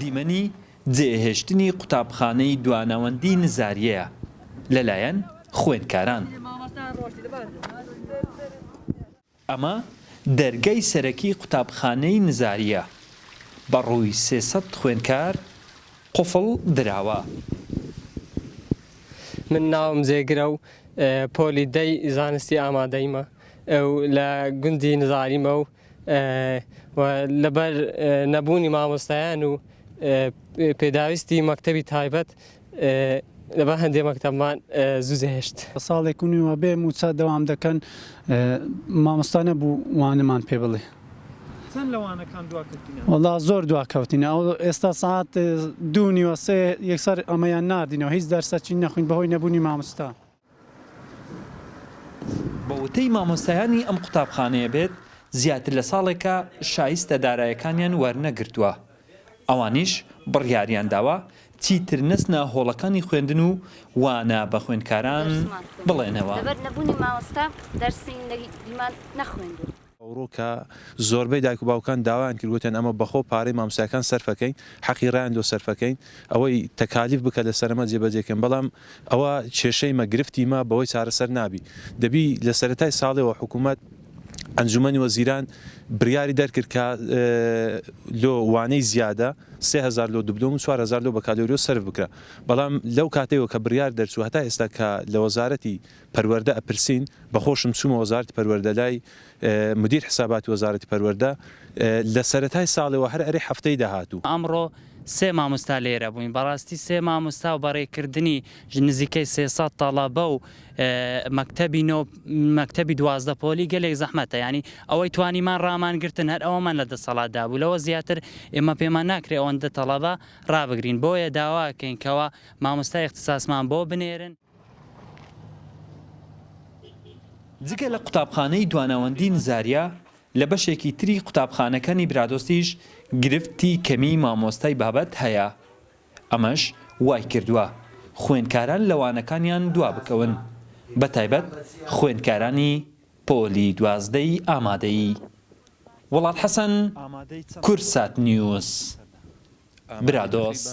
دیمەنی جێهێشتنی قوتابخانەی دواناوەندی نزاریەیە لەلایەن خوێندکاران. ئەمە دەرگای سەرەکی قوتابخانەی نزاریە، بەڕووی 300 خوێندکار قوفڵ دراوە. من ناوم جێگرە و پۆلی دەی زانستی ئامادەیمە و لە گوندی نزاریمە و و لەبەر نەبوونی مامۆستایان و پێداویستی مەکتەبی تایبەت لەبەر هەندێ مەکتەبمان زوو جێهێشت. ساڵێک و نیوە بێ مووچە دەوام دەکەن، مامۆستا نەبوو وانەمان پێ بڵێ. چەند لە وانەکان دواکەوتینە؟ وەڵا زۆر دواکەوتینە، ئەو ئێستا سەعات دوو و نیوە سێ یەکسەر ئەمەیان ناردینەوە، هیچ دەرسەکی نەخوین بەهۆی نەبوونی مامۆستا. بە وتەی مامۆستایانی ئەم قوتابخانەیە بێت، زیاتر لە ساڵێکە شایستە دارایەکانیان وەرنەگرتووە، ئەوانیش بڕیاریان داوە چیتر نەچنە هۆڵەکانی خوێندن و وانە بە خوێندکاران بڵێنەوە. لەبەر نەبوونی مامۆستا دەرسی نەگیمان نەخوێندووە. ئەوڕۆ کە زۆربەی دایک و باوکان داوایان کرد وتیان ئەمە بەخۆ پارەی مامۆستایەکان سەرفەکەین حەقی ڕایان لۆ سەرفەکەین ئەوەی تەکالیف بکە لەسەرمە جێبەجێ کەن بەڵام ئەوە کێشەی مە گرفتی مە بەوەی چارەسەر نابی دەبی لە سەرەتای ساڵێوە حکوومەت ئەنجومەنی وەزیران بریاری دەرکرد کە لۆ وانەی زیادە 3000 لۆ دبلۆم و 4000 لۆ بەکالۆریۆس سەرف بکرا بەڵام لەو کاتەیەوە کە بریار دەرچوو هەتا ئێستا کە لە وەزارەتی پەروەردە ئەپرسین، بەخۆشم چوومە وەزارەتی پەروەردە لای مدیر حساباتی وەزارەتی پەروەردە لە سەرەتای ساڵەوە هەر ئەرێ هەفتەی داهاتوو. ئەمڕۆ سێ مامۆستا لێرە بووین، بەڕاستی سێ مامۆستا و بەڕێکردنی نزیکەی 300 تەڵەبە و مەکتەبی نۆ مەکتەبی 12 پۆلی گەلێک زەحمەتە، یانی ئەوەی توانیمان ڕامانگرتن هەر ئەوەمان لە دەسەڵاتدا بوو، لەوە زیاتر ئێمە پێمان ناکرێ ئەوەندە تەڵەبە ڕابگرین، بۆیە داوا ئەکەین کەوا مامۆستای ئیختیساسمان بۆ بنێرن. جگە لە قوتابخانەی دواناوەندی نزاریە، لە بەشێکی تری قوتابخانەکانی برادۆستیش گرفتی کەمیی مامۆستای بابەت هەیە، ئەمەش وایکردووە خوێندکاران لە وانەکانیان دوابکەون، بەتایبەت خوێندکارانی پۆلی دوازدەی ئامادەیی. وڵات حەسەن، کوردسات نیوز، برادۆست.